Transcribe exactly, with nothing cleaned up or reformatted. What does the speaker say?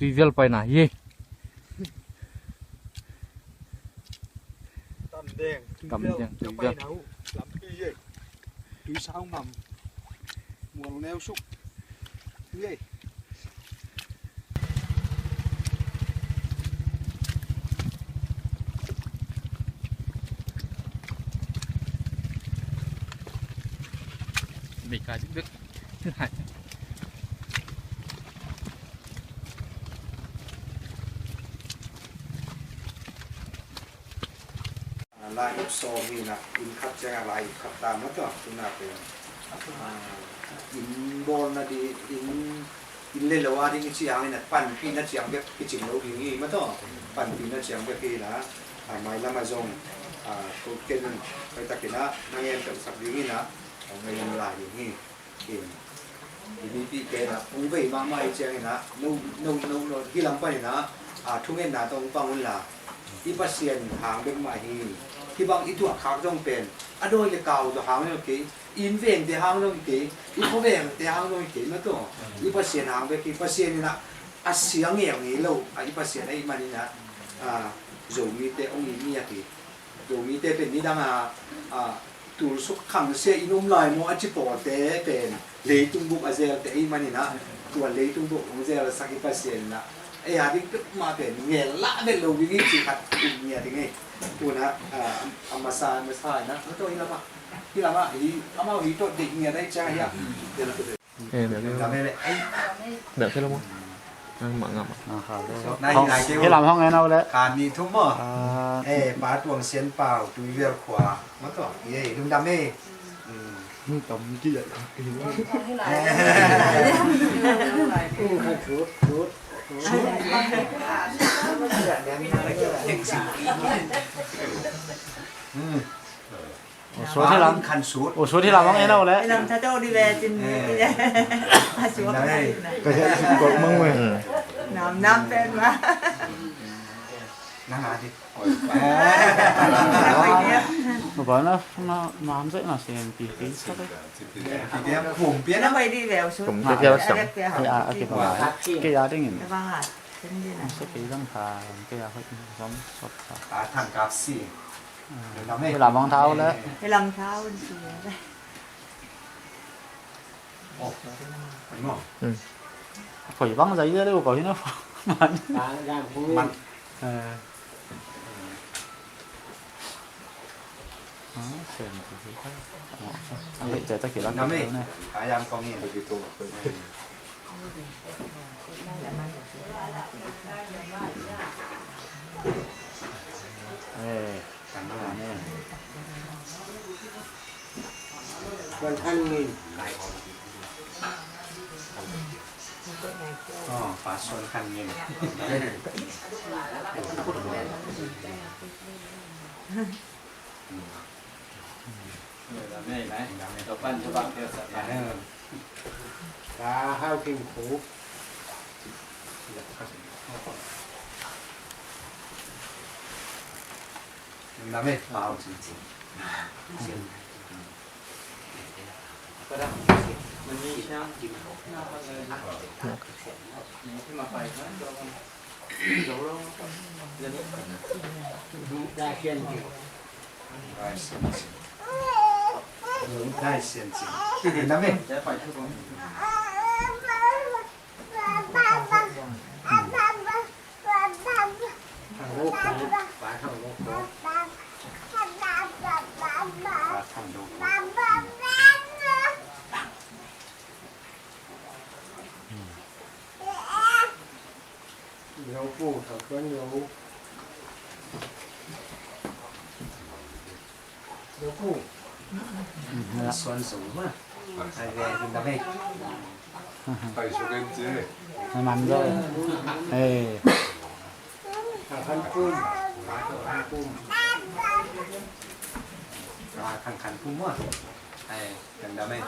Tui vial paina hi. Tam deng, tui vial, tam deng, tui vial. Paina uh, lampi hi. Tui sau ngam. Mual neu suk. Hi. Mei ka dik bek. Lai uk sawm hi na, inn khat ciangah lai uk khat ta maw tawh, tuna pen, ah, inn bawlna di, inn, inn le lo a ding i cih hangin a panpihna ciang bek kicing lo ding hi maw tawh, panpihna ciang bek hi na, ah, mailam ah zong, ah, ko ken hoih takin a na ngen peuhsak ding hi na, hong ngen lai ding hi. In, i mipihte na hong vei mahmah i ciangin ah, no, no, no, no, hih lam panin ah, a, thungetna tawh hong pang unla, i Pasian hang bek mah hi. Hih bang i tuah khak zong pen, a dawi le kau tawh hang zong hi kei, i inn vengte hang zong hi kei, i khua vengte hang zong hi kei, maw tawh. I Pasian hang bek hi, Pasian in ah, a sia ngei ngei lo, a, i Pasian ahih manin ah, a, Zomite hong it ngiat hi. Zomite pen nidang a, a, tulsuk khangsia in um lai maw a ci pawte pen leitung bup a zelte ahih manin ah, tua leitung bup hong zelsak i Pasian in ah, ei a ding peuhmah pen ngel lah bel lo ding hi cih khat um ngiat ding hi. Tuna, a, a masa, a masa in ah, a tawh hi lamah, hi lamah, hi, amau hi tawh deih ngiat ahih ciang hi ah. Eh, bel kei lo. Bel kei lo maw? Ngam, ngam. Hong, hong en au le. Kan ni thum maw? Eh, Pa Tuang Sian Pau, Tuivial khua. Maw tawh. Ye, lungdam e. Tom ki ya. Hmm. Aw, suat hi lam. Khan sut. Aw, suat hi lam hong en au le. Hi lam tha tawh di ve cin. Eh. A suak hi lam. Ka hian sik kawk mang ve. Nam nam pen ma. Nang a di. Ba na, na, nam zai na sen pi pi sa ve. Pi pi kum pi na. Na bai di ve, aw suat. Kum pi pi sa. Ke a, ke ba. Ke a ding in. Sa ke dang tha, ke a hoi som sot sa. A thang kap si. Lam hong thau le. Lam thau si. Oh, no. Hmm. Phoi bang zai le ko hi na. Man. Man. Eh. Ah, sen. Ah, hei, cai ta ki la. Nam ei. Ayam kong in. Eh. Kan hang ngin. Oh, pasal hang ngin. Ka hau kim khu. Nam e, hau kim khu. Zo pu, thak tuan zo. Zo pu. Suan zo ma. Ai ve, kin da me. Pai su ken ci. Hai man zo. Hei. Thang khan pum. Thang khan pum. Thang khan pum ma. Ai, kin da me.